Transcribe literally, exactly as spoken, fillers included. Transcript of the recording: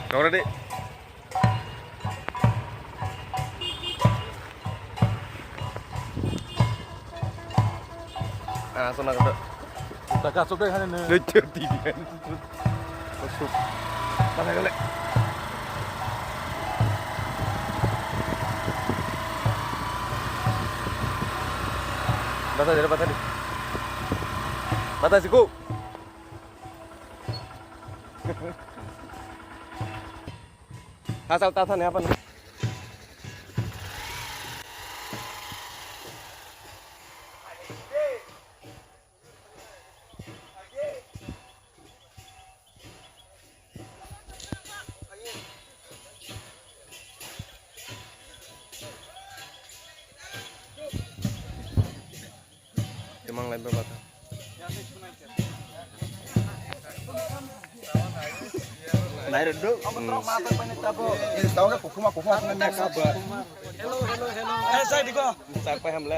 Nokra de. Ah, so nokra. Taka sok de hane ne. Lucu di dia. Masuk. Mana kali? Bata deh, bata deh. Bata siku. Hasal tata ne apa nih? Emang lain berapa? Nair dulu. Ini tahu nggak kukuma kukuma. Eh, saya di gua. Sampai hamle.